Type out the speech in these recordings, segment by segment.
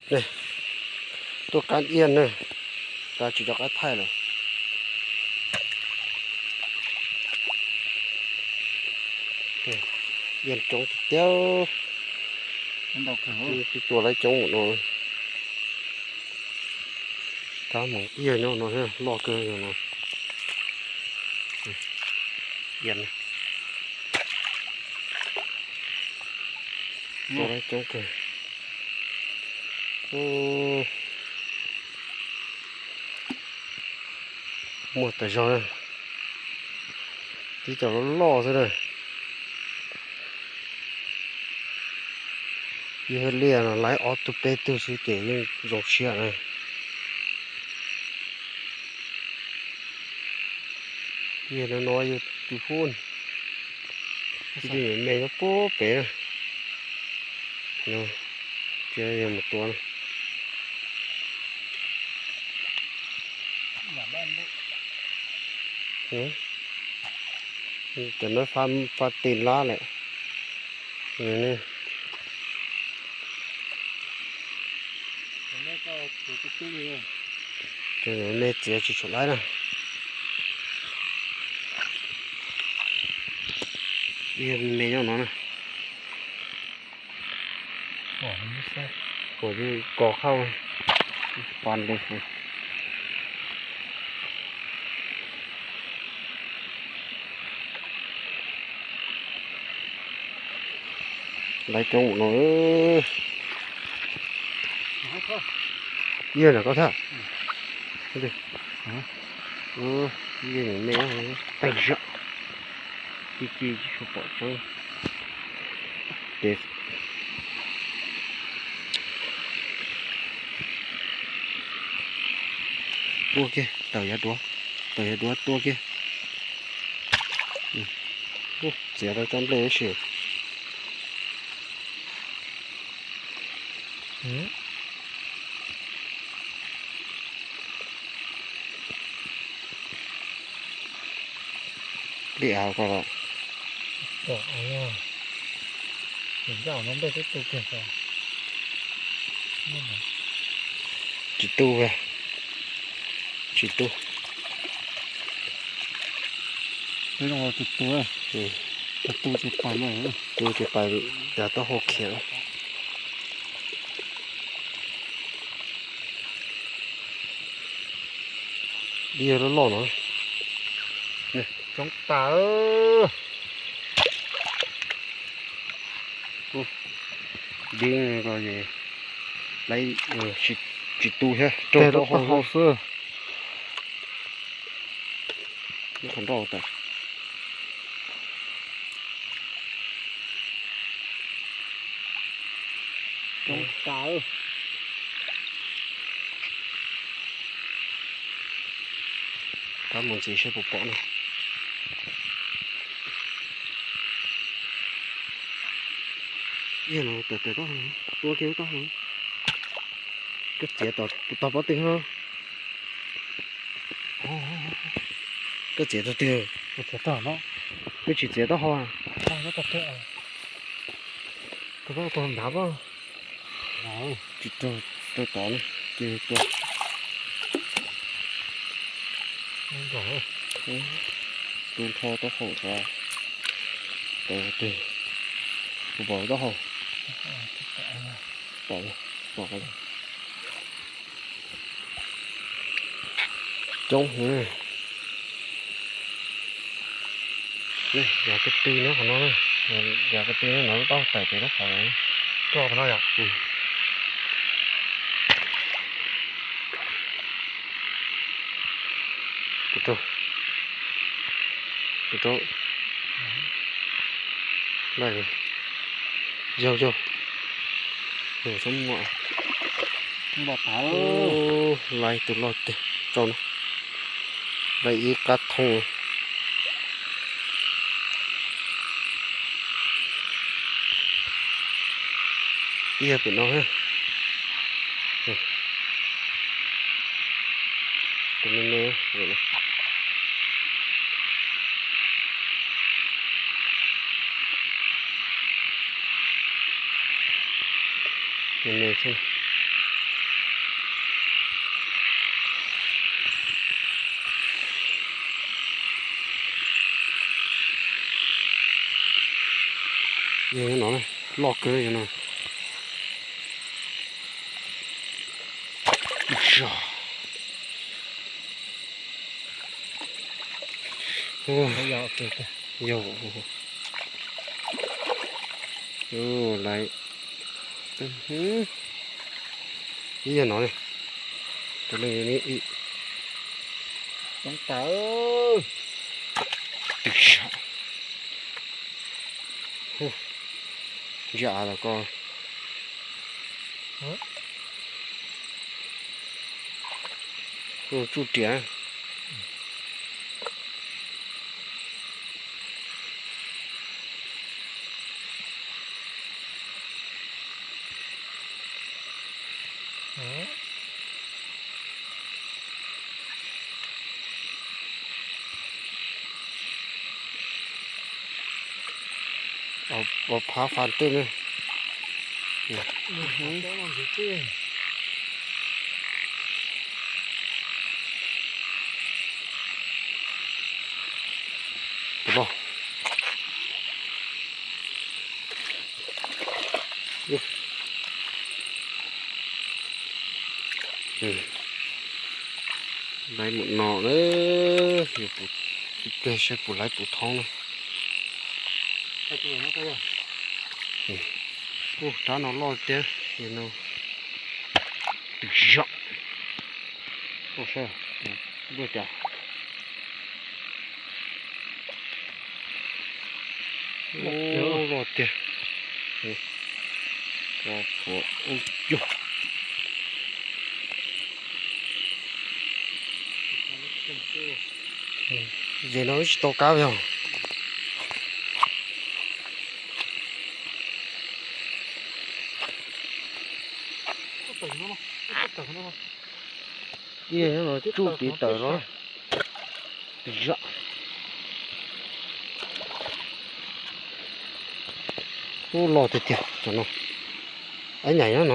Tuaj qab iab na, tab tsis rov qab thaij lawm. Iab coob tiag tiag. Twb tua laib coob no. Kab mus iab nyob no loj kawg no. Iab tua laib coob kawg. Muaj tas zog, tib co loj loj xwb na. Yog liaj no laib ob tug peb tug xwb ces yeej zoo siab na. Yog no no yog tus hub, tus me nyob puag pem na. Cia yog mus tua na. Cov no fab tes lab lawm. Cov me txiav tsis tshua laib na. Yog me nyob no na. Kos khauj pa le. Laib coob no. Yog lam koj thaj. Yog me tag zam. Ci ci tsis tshua pom tseeb. Ces tua kiag, tawm yav duav, tawm yav duav tua kiag. Txiav rau cov nplej ib si. Li av ko los tsis tu, tsis tu. Tsis tu, tsis pais, tu tsis pais, cas taub hau khiav. Dib loj loj no. Coob tas. Dib ko es tsis tu thiab, raug taub hau xwb. Qhov nrauj tas. Coob tas. Rov mus ntxiv seb puas pom no. Ib no tawm tawm taub hau, tua kiag lub taub hau. Koj txiav tog pob tw no. Koj txiav tog twg? Koj tsis txiav taub hau. Tsis tau tod na, ces tua. Tu nrho taub hau xav tau twg. Kuv pom taub hau. Pom, pom. Coob heev. Yog tus twg nyob qhov no, yog tus twg no lub taub tawm pem lub qhov. Roj qhov no yom. Tus rau, tus rau. Yog, yog, yog txhob muaj. Lais tus loj tiag rau no. Lais ib qab thoob. Ib yog pem no. Tus me me, me me xwb. Yog no, loj kawg yog no. Yog, lawv, ib yog no, tus neeg, tw, ntsia los ko, tsuj riam. Ua phav fab tej ne. Laiv mus no na, ib pliag saib puas laiv puas thoob na. Ub, rab no loj tiag, no, tw zom. Ub, saib, ua cas loj tiag. Ub, ub, ces no tsis tau kab yog. Ib no tsuj tiv tawm los. Ub, loj tiag tiag cov no. Ab, nyaim nyob no.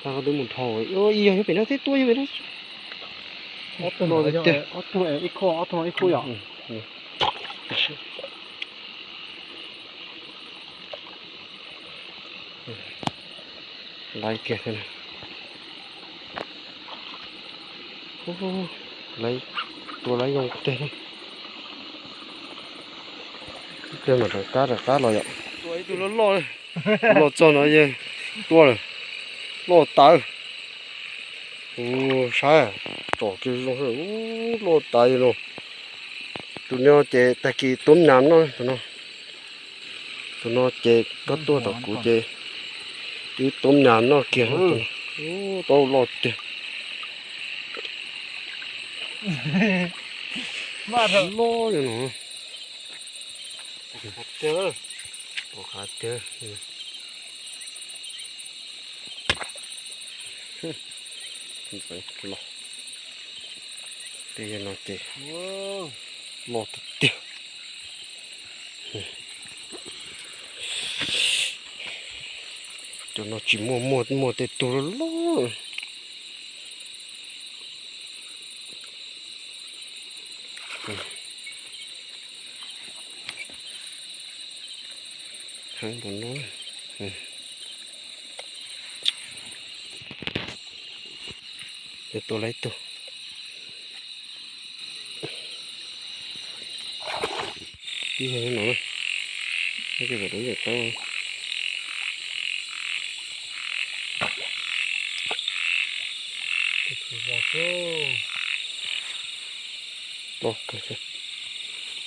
Tab twb mus dhau, ib yog nyob pem no thiab, tuaj yog pem no. Ob tug no tiag, ob tug ib khub, ob tug no ib khub yom. Laiv kiag thiab. Laiv, tua laiv zoo tiag. Ib pliag mam rov qab rov qab los yom. Tua ib tug loj loj, los txog no yeej tua lawm. Loj tas. Ub, saib, tsom kiag zoo, ub, loj tas li no. Tus no ces tag kis tuab nyas noj tus no. Tus no ces koj tuaj tom kuv ces twb tuab nyas noj kiag. Ub, tau loj tiag. Loj li no. Tom qab tiag. Loj. Tej no ces loj tiag tiag. Cov no tsis muaj, muaj, muaj tej tug loj loj. Heev npaum no. Tua laiv tug. Ib yog no, ib yog no. Loj kawg thiab,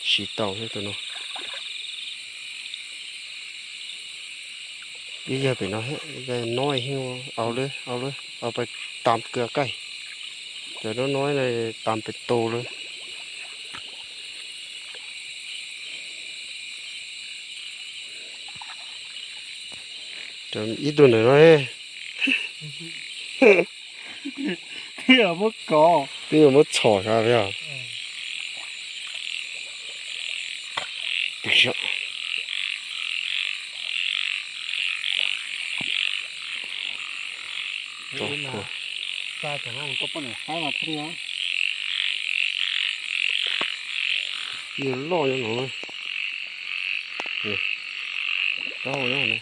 siv tau thiab tus no. Ib yog pem no, no heev, au lawm, au lawm, au pais tas kawg kaij. Cov no no tas pem tus lawm. Ib tug ntawm no, twb muab kov, twb muab txhom sav yog. Xa cov no mus rau poj niam saib mas thiaj li. Yog loj nyob no. Taub hau nyob no.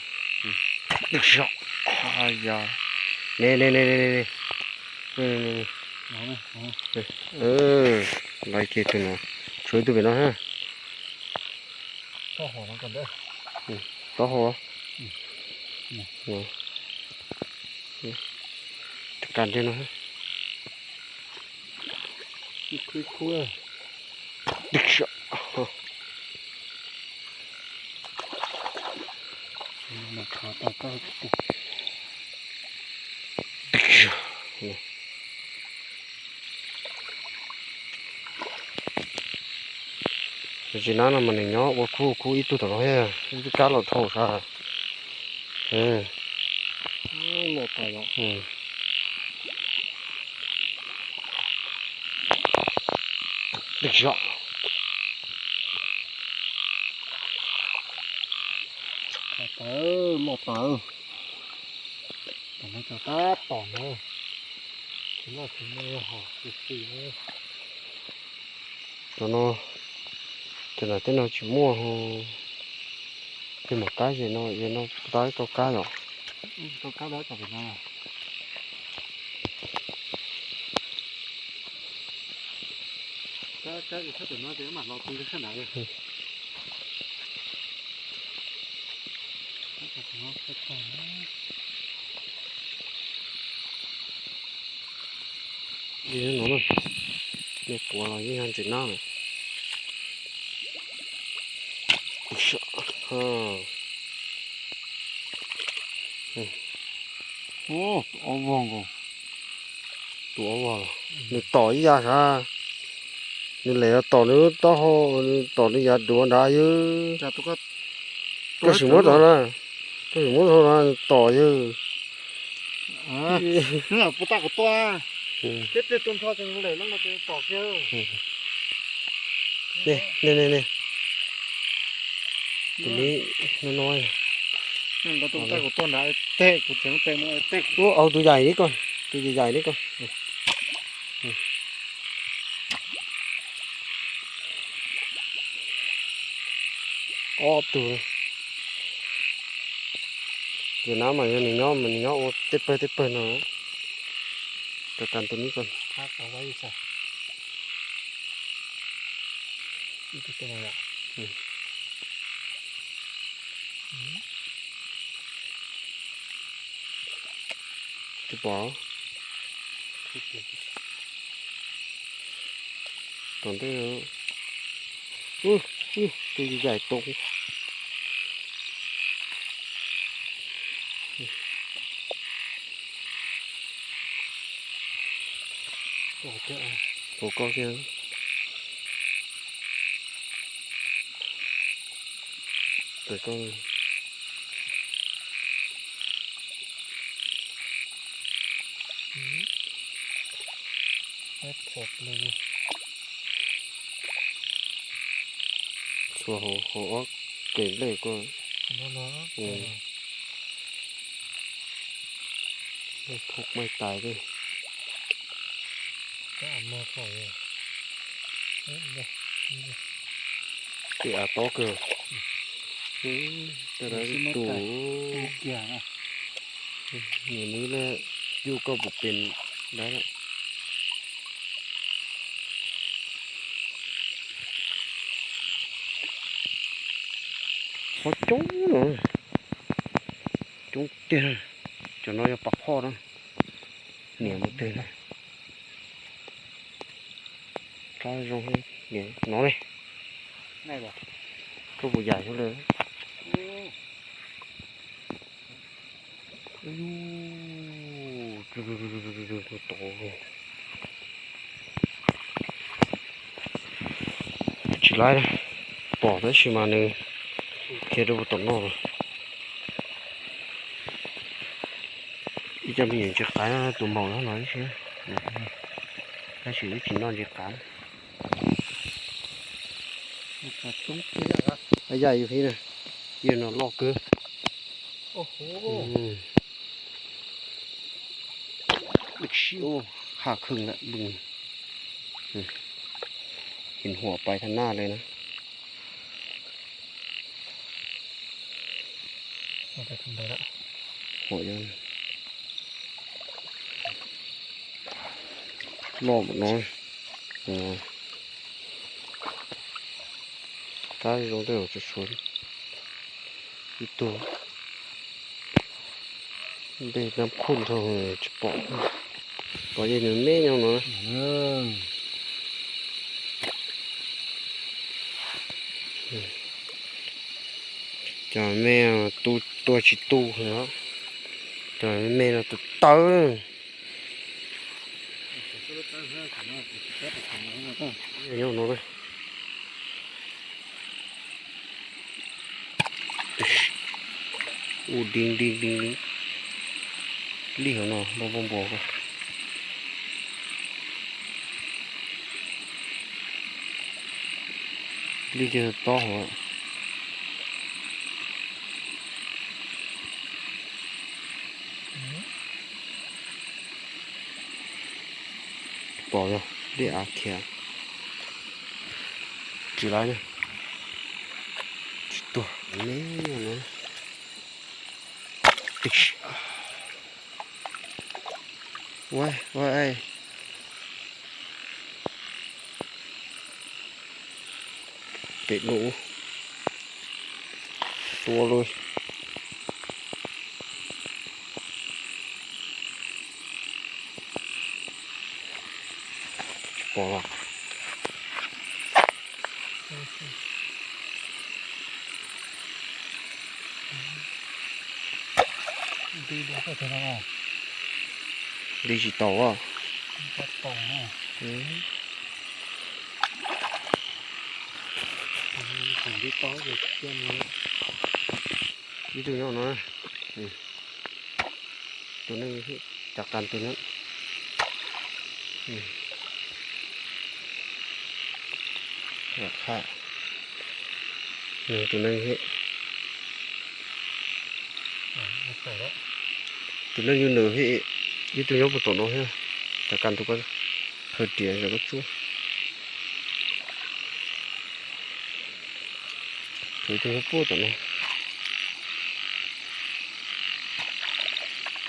Yog. Ne ne ne ne ne. Laiv kiag tus no. Tshuav ib tug pem no ha. Taub hau. Tsis nab no mas nws nyob ua khub khub ib tug tom no thiab, ib tug kab los dhau sab. Loj tas, tom no, tom no, cov no tej no tsis muaj. Tej mom kab ze no, ze no tab tau kab yom. Li no, nej puav los yeej yog ntsis nab lawm. Ob vog nkaus, tus ob vog los nws tom ib yav sav, nws lem los tom nws taub hau, nws tom nws yav duav nrad yog. Koj sim muab tom na, koj sim muab tom na, nws tom yog. Ne ne ne, tus me no no. Ua au tus yaim li ko, tus yaim yaim li ko. Ob tug. Tus nab mas yog nws nyob mas nws nyob ua tej pawg tej pawg no. Ka kas tus nib ko. Tsis pom. Tom ntej, tus yaim tau. Tus koj kiag. Tus koj. Txhua hauv ob kev nplej ko. Phob maij tais tej. Tej av tob kawg. Tej lawv tus, nws nws le, yus koj puas pem dab lawm. Qhov coob no, coob tiag. Cov no yog pas phoj na, niam mus twg na. Qab zoo no ne. Koj puas yaim xyov lawm. Tsis laib, pom tab sis mas nws khiav rau tom no lawm. Ib co me nyuam ntsis qav tus maum no no ib si, tab sis wb tsis noj ntsis qav. Yaim yus hib na, yam no loj kawg. Ub, qhaj khwj lawm, npwj, hin huam pais tha naj le na. Huam loj no. Tab zoo tej zaum tsuas tshuav ib tug. Npej nab khuj nrho tsis pom, pom yeej nws me nyob no. Cov me tu tua tsis tu, cov me no tawv tawv. Nyob no na. Ub, dib dib dib dib. Lij hauv no npau npau npua ko. Lij twb tob hauv. Pom yog lij av khiav. Tsis lawm, tsis tuag ne. Ua, ua, pem dum tua lawm. Tsis pom los. Nti tsis taus. Ib tug nyob no. Tus neeg, cov qas tus neeg. Tus neeg, tus neeg yug nws, ib tug nyob puag tom no thiab. Cov qas tus ko, hawm riam zom koj tsuab. Tus nyob puag tom no.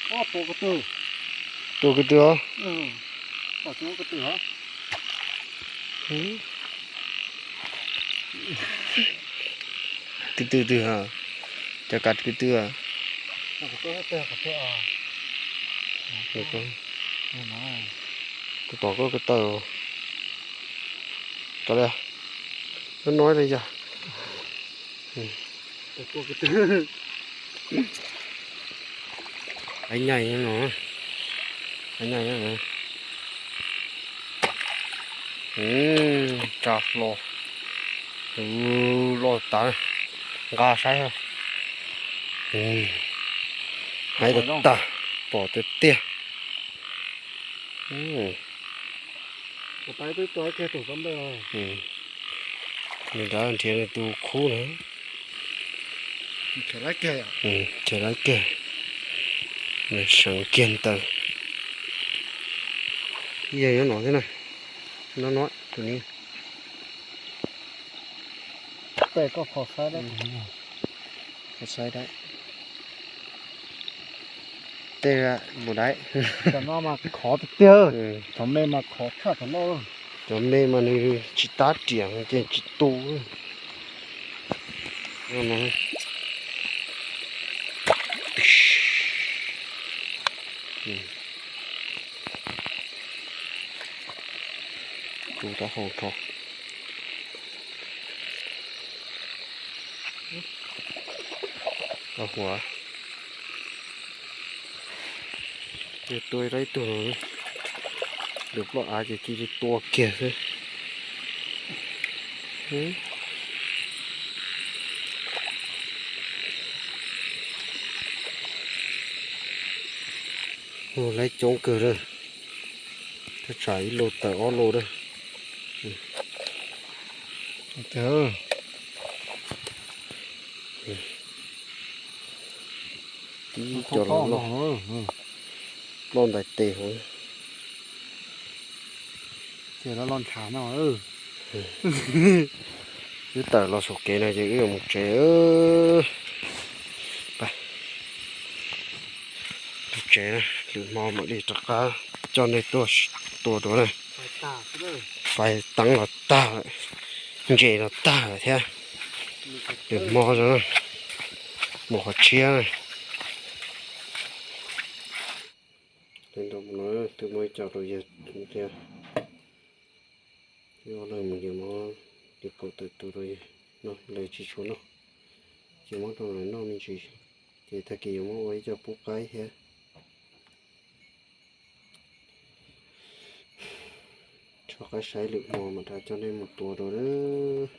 Tua ko tw os. Ko tw twg? Cov qas ko tw. Tus tom ko ko taw. Ko li, no no li yog. Ib nyaij no, ib nyaij no. Tsa hlo, loj tas, nqa saib. Hais tag tag, pom tiag tiag. Nws rov nrhiav nws tus khub na. Nrhiav lawv kiag, nws seev kiag ntawd. Ib yam nyob no thiab na. No no, tus ni. Tej koj kho saib dab, kho saib dab. Tej mus dab. Cov no mas khov tiag tiag. Cov me mas khov tshaj cov no. Cov me mas nws tsis tab riam ces tsis tu. Tu taub hau rho. Tau huav. Tua ib tug, lwm ploj av ces cia li tua kiag xwb. Laib coob kawg lawm. Thaj tsam ib lo tawm ob lo lawm. Tib co loj, ploj ntais tes hauv. Ces los los ntshav no. Wb tawm los saum kev no ces wb yuav mus tsev. Mus tsev, lwm hmo mam li rov qab coj nej tuaj tua dua na. Fais teeb los tag lawm, ntses los tag lawm thiab. Lwm hmo mus qhov tshiab na. Twb muaj ib co rau yawg thiab, ob leeg mus ces muab li kaum tawm tus rau yawg noj, lawv tsis tshua noj, ces muab rau lawv noj me ntsis, ces tag kis yuav muab ua ib co pub qaib thiab. Rov qab saib lwm hmo mam rov coj nej mus tua dua lawm.